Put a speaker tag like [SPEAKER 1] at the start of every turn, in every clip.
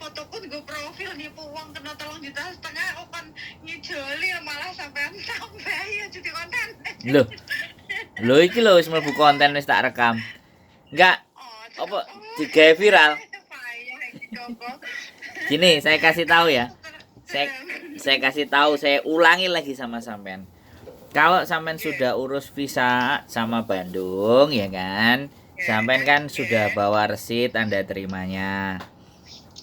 [SPEAKER 1] Fotoku nggo profil nipu wong kena 3,5 juta, aku kon ngijoli malah sampean tambah ya jadi konten.
[SPEAKER 2] Loh. Lho, iki lho wis mlebu konten, wis tak rekam. Enggak,
[SPEAKER 1] Oh,
[SPEAKER 2] apa digawe viral.
[SPEAKER 1] Payah iki Koko.
[SPEAKER 2] Gini, saya kasih tahu ya. Saya kasih tahu, saya ulangi lagi sama sampean. Kalau sampean sudah urus visa sama Bandung, ya kan? Sampean kan sudah bawa resit tanda terimanya.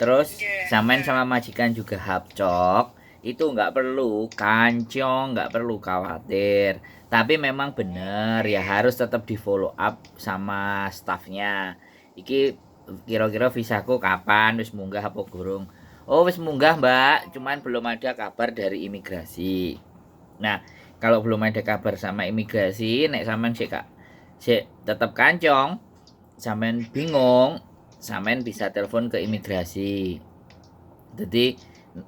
[SPEAKER 2] Terus sampean sama majikan juga hapcok, itu nggak perlu kancong, nggak perlu khawatir. Tapi memang bener ya, harus tetap di follow up sama staffnya. Iki kira-kira visaku kapan, wis munggah apa gurung? Oh, wis munggah, Mbak, cuman belum ada kabar dari imigrasi. Nah, kalau belum ada kabar sama imigrasi, nek sampean sik kak sik tetep kancong, sampean bingung, sampean bisa telepon ke imigrasi. Jadi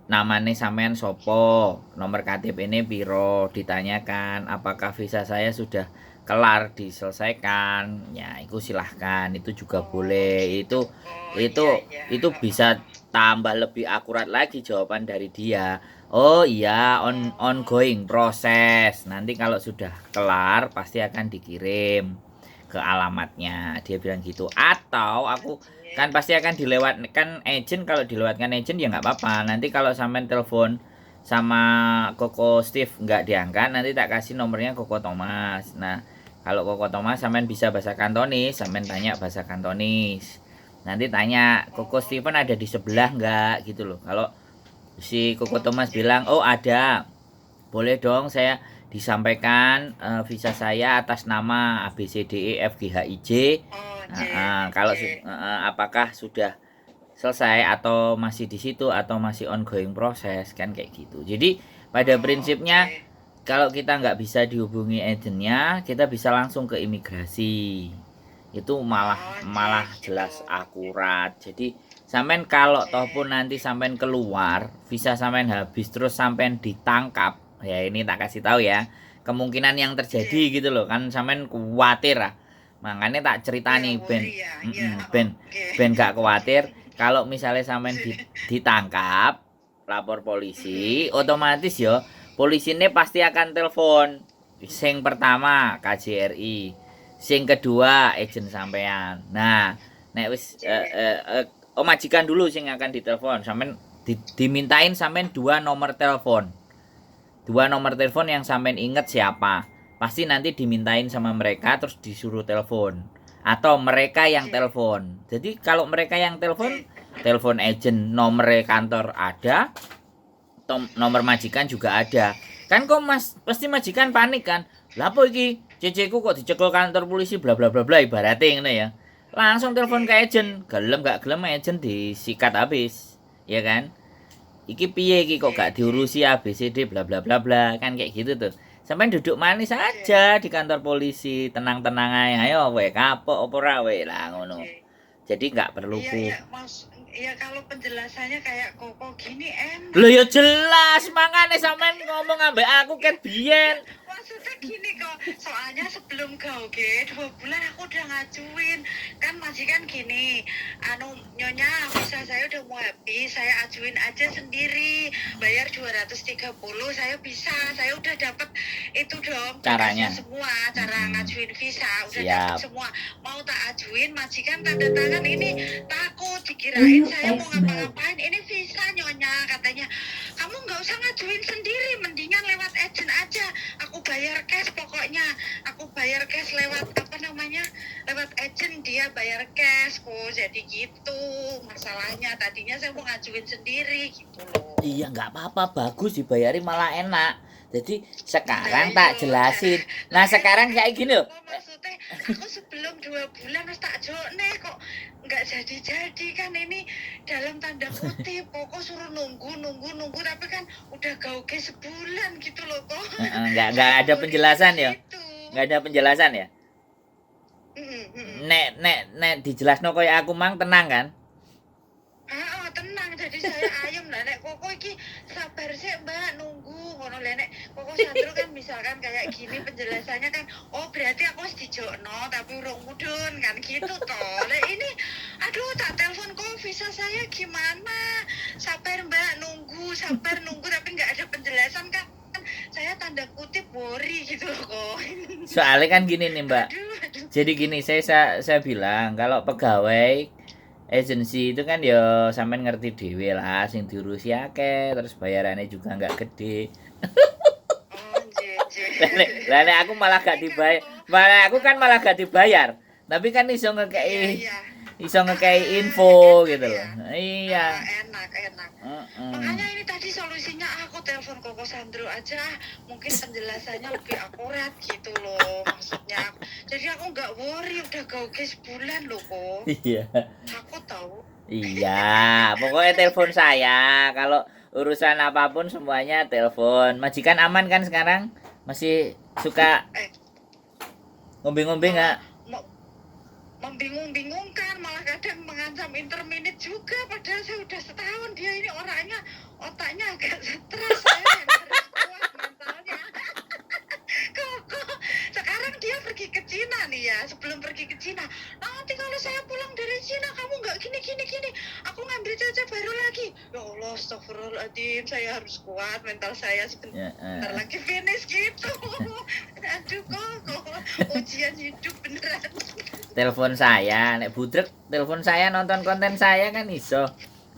[SPEAKER 2] namanya sampean sopo, nomor KTP ini piro, ditanyakan apakah visa saya sudah kelar diselesaikan. Ya, itu silahkan, itu juga boleh. Itu
[SPEAKER 1] Oh,
[SPEAKER 2] itu
[SPEAKER 1] iya.
[SPEAKER 2] itu bisa tambah lebih akurat lagi jawaban dari dia. Oh iya, ongoing proses. Nanti kalau sudah kelar pasti akan dikirim ke alamatnya. Dia bilang gitu. Atau aku kan pasti akan dilewatkan agent, kalau dilewatkan agent ya nggak apa-apa. Nanti kalau sampean telepon sama Koko Steve nggak diangkat, nanti tak kasih nomornya Koko Thomas. Nah, kalau Koko Thomas sampean bisa bahasa Kantonis, sampean tanya bahasa Kantonis. Nanti tanya Koko Steven ada di sebelah nggak gitu loh. Kalau si Koko Thomas bilang, "Oh, ada, boleh dong saya disampaikan visa saya atas nama A B C D E F G H I J."
[SPEAKER 1] Oh, J,
[SPEAKER 2] Nah, kalau
[SPEAKER 1] J.
[SPEAKER 2] apakah sudah selesai atau masih di situ atau masih ongoing proses kan kayak gitu. Jadi pada prinsipnya kalau kita nggak bisa dihubungi agentnya, kita bisa langsung ke imigrasi. Itu malah
[SPEAKER 1] Oh,
[SPEAKER 2] malah
[SPEAKER 1] gitu.
[SPEAKER 2] jelas akurat. Jadi sampean kalau toh pun nanti sampean keluar, visa sampean habis, terus sampean ditangkap, ya ini tak kasih tahu ya, kemungkinan yang terjadi gitu loh, kan sampean khawatir ah. Makanya tak ceritani
[SPEAKER 1] Iya,
[SPEAKER 2] ben
[SPEAKER 1] worry ya, iya,
[SPEAKER 2] ben ben gak khawatir. Kalau misalnya sampean ditangkap, lapor polisi, otomatis yo polisi ini pasti akan telepon. Sing pertama KJRI, sing kedua agent sampean. Nah, nek wis oh, majikan dulu sing akan ditelepon. Sampean dimintain sampean dua nomor telepon. Dua nomor telepon yang sampean inget siapa. Pasti nanti dimintain sama mereka, terus disuruh telepon atau mereka yang telepon. Jadi kalau mereka yang telepon, telepon agent, nomor kantor ada, nomor majikan juga ada. Kan kok Mas pasti majikan panik kan. Lah, apa iki? Cece ku kok dicekel kantor polisi, bla bla bla bla, ibaratnya ngono ya. Langsung telepon ke agent, gelem gak gelem agent disikat habis, ya kan? Iki piye iki, kok gak diurusi A B C D bla bla bla bla, kan kayak gitu tuh. Sampai duduk manis aja di kantor polisi, tenang-tenang aja, ayo we kapok opo ora we lah ngono. Jadi nggak perlu
[SPEAKER 1] Iya,
[SPEAKER 2] ku.
[SPEAKER 1] iya, Mas. Iya, kalau penjelasannya kayak Koko gini enak.
[SPEAKER 2] Loh ya jelas, makane sampean ngomong ambek aku ket biyen.
[SPEAKER 1] Maksudnya gini kok, soalnya sebelum gauge 2 bulan aku udah ngajuin. Kan majikan gini, anu, "Nyonya, visa saya udah mau habis, saya ajuin aja sendiri, bayar 230 saya bisa." Saya udah dapet itu dong
[SPEAKER 2] Caranya.
[SPEAKER 1] Berkasnya semua, cara ngajuin visa udah dapet semua. Mau tak ajuin, majikan tanda tangan ini takut dikirain saya mau ngapa-ngapain. "Ini visa Nyonya," katanya, "kamu nggak usah ngajuin sendiri, mendingan lewat agent aja. Aku bayar cash pokoknya, aku bayar cash lewat apa namanya, lewat agent." Dia bayar cash kok. Jadi gitu masalahnya, tadinya saya mau ngajuin sendiri gitu loh.
[SPEAKER 2] Iya, nggak apa-apa, bagus dibayari malah enak. Jadi sekarang
[SPEAKER 1] Nah,
[SPEAKER 2] tak
[SPEAKER 1] iya.
[SPEAKER 2] jelasin. Nah, sekarang kayak gini loh.
[SPEAKER 1] Kok maksudnya aku sebelum 2 bulan harus tak jokne kok nggak jadi-jadi kan, ini dalam tanda kutip pokok suruh nunggu nunggu nunggu, tapi kan udah gauge sebulan gitu loh kok.
[SPEAKER 2] Heeh, nggak ada penjelasan ya.
[SPEAKER 1] Gitu.
[SPEAKER 2] Nggak ada penjelasan ya.
[SPEAKER 1] Mm.
[SPEAKER 2] Nek nek nek dijelasno koyo aku mang tenang kan?
[SPEAKER 1] Ah, oh, tenang, jadi saya ayem lah. Nek Koko iki sabar sih, Mbak, nunggu ngono lah. Nek Koko Sandro kan misalkan kayak gini penjelasannya kan, oh berarti aku harus dijokno tapi urung mudun kan gitu toh. Lah ini aduh, tak telepon, "Kok visa saya gimana?" Sabar, Mbak, nunggu, sabar nunggu, tapi nggak ada penjelasan kan. Saya tanda kutip worry gitu loh kok.
[SPEAKER 2] Soalnya kan gini nih, Mbak.
[SPEAKER 1] Aduh, aduh.
[SPEAKER 2] Jadi gini, saya bilang kalau pegawai agensi itu kan ya sampean ngerti dhewe lah, sing diurusi akeh, terus bayarannya juga nggak gede.
[SPEAKER 1] Oh, nggih, nggih.
[SPEAKER 2] Lah nek aku malah gak dibayar. Malah aku kan malah gak dibayar. Tapi kan iso ngekei
[SPEAKER 1] Iya, iya.
[SPEAKER 2] iso ngekei info
[SPEAKER 1] Enak
[SPEAKER 2] gitu loh.
[SPEAKER 1] ya.
[SPEAKER 2] Iya.
[SPEAKER 1] Ah, enak, enak.
[SPEAKER 2] Heeh.
[SPEAKER 1] Makanya ini tadi solusinya aku telepon Koko Sandro aja, mungkin penjelasannya lebih akurat gitu loh maksudnya. Jadi aku nggak worry, udah gauge sebulan loh kok.
[SPEAKER 2] Iya.
[SPEAKER 1] Aku tahu.
[SPEAKER 2] Iya, pokoknya telepon saya. Kalau urusan apapun semuanya telepon. Majikan aman kan sekarang? Masih suka
[SPEAKER 1] Eh.
[SPEAKER 2] ngombe-ngombe nggak?
[SPEAKER 1] Mau membingung-bingungkan, malah kadang mengancam interminate juga, padahal saya udah setahun. Dia ini orangnya otaknya agak stres, saya yang harus kuat mentalnya. Koko, sekarang dia pergi ke Cina nih ya. Sebelum pergi ke Cina, nanti kalau saya pulang dari Cina kamu nggak gini gini gini, aku ngambil caca baru lagi. Ya Allah, astagfirullahaladzim, saya harus kuat mental saya, sebentar
[SPEAKER 2] Ya, eh.
[SPEAKER 1] lagi finish gitu. Aduh Koko, ujian hidup beneran.
[SPEAKER 2] Telepon saya, nek budrek telepon saya, nonton konten saya kan iso.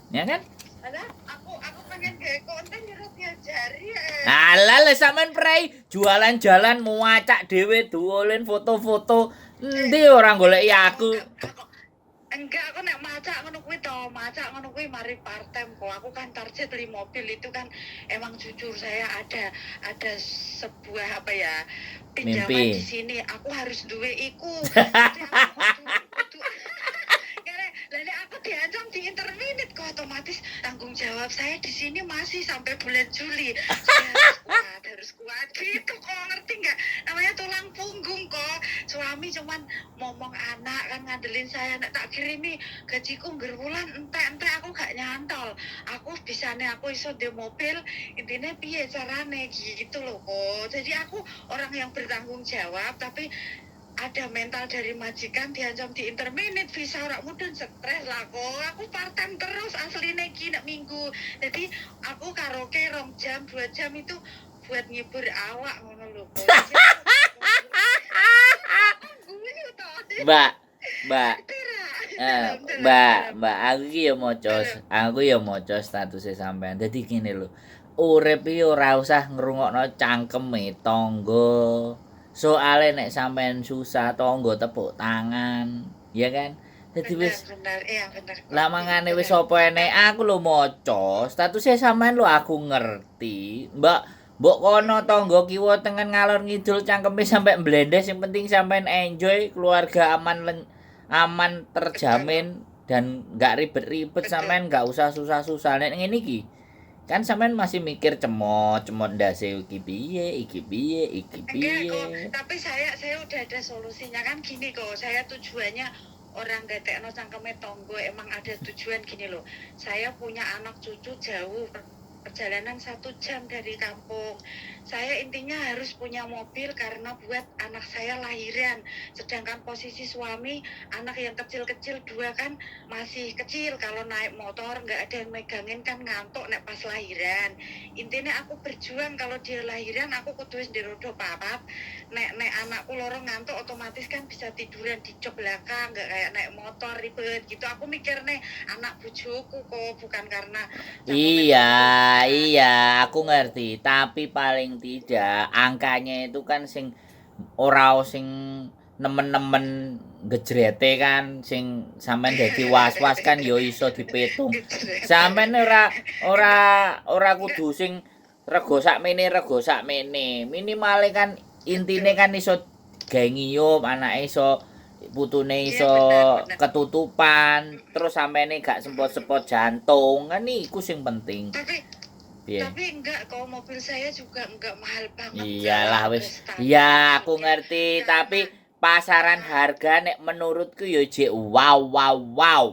[SPEAKER 2] Ya kan?
[SPEAKER 1] Alah, aku pengen gawe konten ya ora diajari ya.
[SPEAKER 2] Alah, lah sampean prei jualan jalan muacak dhewe, duolin foto-foto. Endi ora goleki aku.
[SPEAKER 1] Enggak, aku nek macak ngono kuwi to, macak ngono kuwi mari part time kok. Aku kan target beli mobil itu kan emang jujur saya ada sebuah apa ya, pinjaman
[SPEAKER 2] Mimpi.
[SPEAKER 1] di sini. Aku harus duwe iku. Jadi aku lah nek aku diancam di interminate kok, otomatis tanggung jawab saya di sini masih sampai bulan Juli. Saya harus kuat gitu kok, ngerti nggak? Namanya tulang punggung kok. Suami cuman ngomong anak kan ngandelin saya, nek tak kirimi gajiku ngger wulan entek-entek aku gak nyantol. Aku bisane aku iso di mobil, intinya piye carane gitu loh kok. Jadi aku orang yang bertanggung jawab, tapi ada mental dari majikan diancam di interminate visa ora mudun, stres lah kok. Aku part time terus asline iki nek minggu. Jadi aku karaoke 2 jam 2 jam itu buat ngibur awak ngono lho kok. Jadi aku guyu toh.
[SPEAKER 2] Mbak, Mbak, eh,
[SPEAKER 1] Dalam,
[SPEAKER 2] Mbak,
[SPEAKER 1] dalam.
[SPEAKER 2] Mbak, aku iki ya maca, aku ya maca statuse sampean. Dadi gini lho. Urip iki ora usah ngrungokno cangkeme tangga. Soale nek sampean susah, tangga tepuk tangan, ya kan? Dadi
[SPEAKER 1] Benar,
[SPEAKER 2] wis
[SPEAKER 1] benar, iya benar.
[SPEAKER 2] lah mangane wis
[SPEAKER 1] Benar.
[SPEAKER 2] apa enek aku lho maca statuse sampean lho, aku ngerti. Mbak, mbok kono tangga kiwa tengen ngalor ngidul cangkeme sampe mblendes, yang penting sampean enjoy, keluarga aman aman terjamin dan nggak ribet-ribet, sampean nggak usah susah-susah. Nek ngene iki kan sampean masih mikir cemot cemot ndase iki piye, iki piye, iki
[SPEAKER 1] Enggak
[SPEAKER 2] piye.
[SPEAKER 1] kok, tapi saya udah ada solusinya kan gini kok. Saya tujuannya ora gatekno cangkeme tonggo, emang ada tujuan gini loh. Saya punya anak cucu jauh, perjalanan 1 jam dari kampung. Saya intinya harus punya mobil karena buat anak saya lahiran. Sedangkan posisi suami, anak yang kecil-kecil dua kan masih kecil. Kalau naik motor nggak ada yang megangin kan ngantuk nek pas lahiran. Intinya aku berjuang kalau dia lahiran aku kudu wis rodo papat. Nek nek anakku loro ngantuk otomatis kan bisa tiduran di jok belakang, nggak kayak naik motor ribet gitu. Aku mikir nih anak bojoku kok, bukan karena
[SPEAKER 2] Iya, iya, aku ngerti. Tapi paling tidak angkanya itu kan sing ora sing nemen-nemen gejrete kan, sing sampean dadi was-was kan yo iso dipitung. Sampean ora ora ora kudu sing rego sakmene rego sakmene. Minimale kan intine kan iso gawe ngiyup, anake iso, putune
[SPEAKER 1] Iya,
[SPEAKER 2] iso
[SPEAKER 1] benar, benar.
[SPEAKER 2] ketutupan, terus sampene gak sempot-sempot jantung kan iku sing penting.
[SPEAKER 1] Tapi
[SPEAKER 2] Piye?
[SPEAKER 1] tapi enggak kok, mobil saya juga enggak mahal banget.
[SPEAKER 2] Iyalah wis.
[SPEAKER 1] Standar
[SPEAKER 2] Iya, aku
[SPEAKER 1] maksudnya.
[SPEAKER 2] ngerti, tapi pasaran harga nek menurutku yo jek wow wow wow.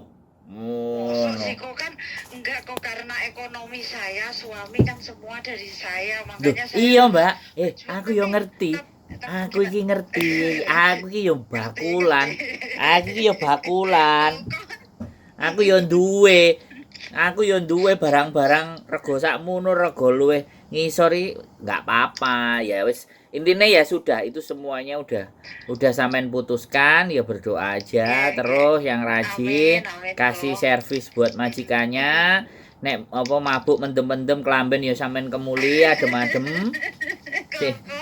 [SPEAKER 1] Mosok
[SPEAKER 2] Ngono.
[SPEAKER 1] sih kok, kan enggak kok, karena ekonomi saya, suami kan semua dari saya,
[SPEAKER 2] Duh,
[SPEAKER 1] makanya saya
[SPEAKER 2] iya, Mbak. Eh,
[SPEAKER 1] berjuang,
[SPEAKER 2] aku yo
[SPEAKER 1] tapi
[SPEAKER 2] ngerti.
[SPEAKER 1] tapi
[SPEAKER 2] Aku iki ngerti. Aku iki yo bakulan. Aku iki yo bakulan. Aku yo duwe. Aku yo duwe barang-barang rego sakmono, rego luwih ngisor iki nggak apa-apa. Ya wis, intinya ya sudah, itu semuanya udah sampean putuskan ya, berdoa aja
[SPEAKER 1] Oke.
[SPEAKER 2] terus yang rajin,
[SPEAKER 1] Amin, amin,
[SPEAKER 2] kasih
[SPEAKER 1] Ko.
[SPEAKER 2] servis buat majikannya. Nek apa mabuk mendem-mendem kelamben ya sampean kemuli adem-adem. Sih.
[SPEAKER 1] Koko,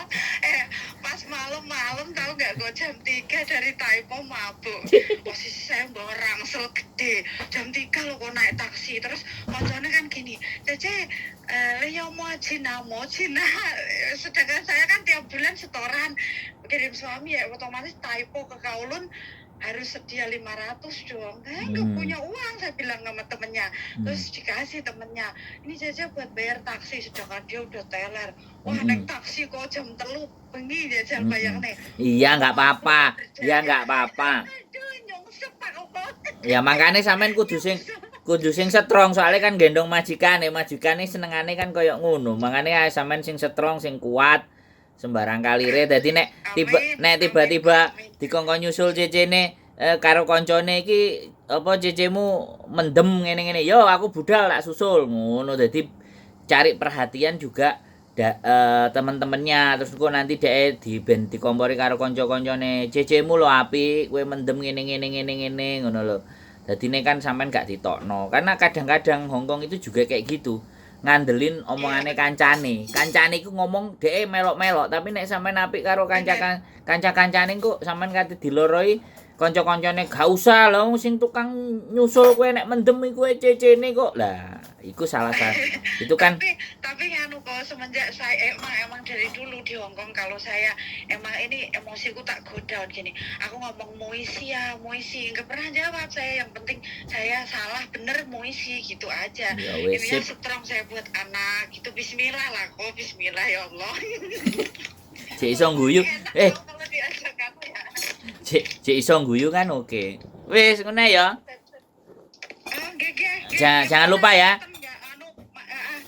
[SPEAKER 1] pas malam-malam tahu nggak kok, jam 3 dari Tai Po mabuk. Posisi saya bawa rangsel gede. Jam 3 lo kok naik taksi. Terus koncone kan gini, "Cece, le yo mo Cina, mo Cina." Sedangkan saya kan tiap bulan setoran kirim suami ya, otomatis Tai Po ke Kowloon harus sedia 500 dong. Saya nggak punya uang, saya bilang sama temennya. Terus dikasih temennya, ini Cece buat bayar taksi, sedangkan dia udah teler. Wah, naik taksi kok jam 3 bengi jajal, bayang nih.
[SPEAKER 2] Iya, nggak apa-apa. Ya nggak apa-apa.
[SPEAKER 1] Aduh, nyungsep aku kok.
[SPEAKER 2] Ya makanya sampean kudu sing strong, soalnya kan gendong majikane, majikane senengane kan koyo ngono. Makanya ae sampean sing strong, sing kuat sembarang kalire. Dadi nek tiba
[SPEAKER 1] Amin,
[SPEAKER 2] nek tiba-tiba
[SPEAKER 1] amin, amin.
[SPEAKER 2] dikongkon nyusul cecene karo koncone iki, apa cecemu mendem ngene-ngene, yo aku budal tak susul ngono. Dadi cari perhatian juga temen-temennya. Terus kok nanti dhek di ben dikompori karo kanca-kancane, "Cecemu lo apik, kowe mendem ngene ngene ngene ngene," ngono lho. Dadine kan sampean gak ditokno, karena kadang-kadang Hongkong itu juga kayak gitu, ngandelin omongane kancane. Kancane iku ngomong dhek melok-melok, tapi nek sampean apik karo kanca kanca-kancane, kok sampean kate diloroi kanca-kancane, "Gak usah lho, sing tukang nyusul kowe nek mendem iku cecene kok." Lah, iku salah satu itu kan.
[SPEAKER 1] Tapi nganu kok, semenjak saya emang emang dari dulu di Hong Kong, kalau saya emang ini emosiku tak go down gini, aku ngomong "moisi ya moisi," nggak pernah jawab saya. Yang penting saya salah bener moisi, gitu aja.
[SPEAKER 2] Ya wis,
[SPEAKER 1] Intinya
[SPEAKER 2] sip.
[SPEAKER 1] Strong saya buat anak gitu. Bismillah lah kok, bismillah ya Allah.
[SPEAKER 2] Cek iso guyu.
[SPEAKER 1] Enak kok kalau diajak aku ya.
[SPEAKER 2] Cek cek iso guyu kan, oke. Wis ngono ya.
[SPEAKER 1] Oh, nggih.
[SPEAKER 2] Jangan lupa ya.
[SPEAKER 1] Anu,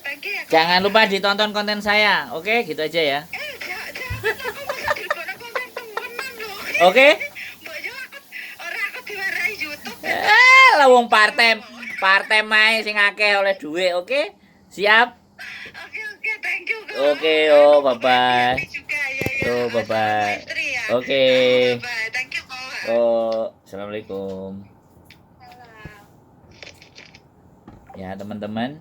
[SPEAKER 1] thank you ya, Kak.
[SPEAKER 2] Jangan lupa ditonton konten saya. Oke, gitu aja ya.
[SPEAKER 1] Eh, jangan, jangan, aku masa dilebokno konten temenan loh.
[SPEAKER 2] Oke?
[SPEAKER 1] Mbok yo aku ora, aku diwarai YouTube.
[SPEAKER 2] Eh, lah wong part time, part time ae sing akeh oleh duit, oke? Siap?
[SPEAKER 1] Oke, thank you, Kak.
[SPEAKER 2] Oke, oh, bye-bye.
[SPEAKER 1] Happy juga ya.
[SPEAKER 2] Oh, bye-bye.
[SPEAKER 1] Sama istri ya.
[SPEAKER 2] Oke.
[SPEAKER 1] Oh, bye-bye. Thank you, Kak.
[SPEAKER 2] Oh, assalamualaikum.
[SPEAKER 1] Salam.
[SPEAKER 2] Ya, teman-teman.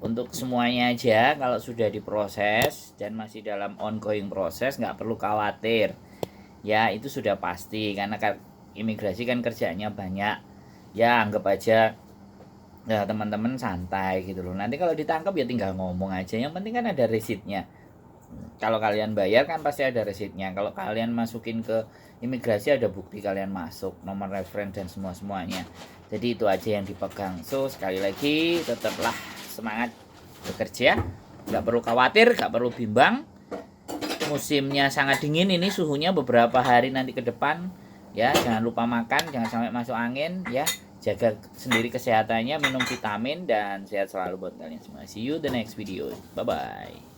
[SPEAKER 2] Untuk semuanya aja kalau sudah diproses dan masih dalam ongoing proses, nggak perlu khawatir. Ya, itu sudah pasti karena kan imigrasi kan kerjanya banyak. Ya, anggap aja ya teman-teman santai gitu loh. Nanti kalau ditangkap ya tinggal ngomong aja. Yang penting kan ada receiptnya. Kalau kalian bayar kan pasti ada receiptnya. Kalau kalian masukin ke imigrasi ada bukti kalian masuk, nomor reference dan semua semuanya. Jadi itu aja yang dipegang. So sekali lagi tetaplah semangat bekerja, nggak perlu khawatir, nggak perlu bimbang. Musimnya sangat dingin ini suhunya beberapa hari nanti ke depan ya. Jangan lupa makan, jangan sampai masuk angin ya. Jaga sendiri kesehatannya, minum vitamin dan sehat selalu buat kalian semua. See you the next video. Bye bye.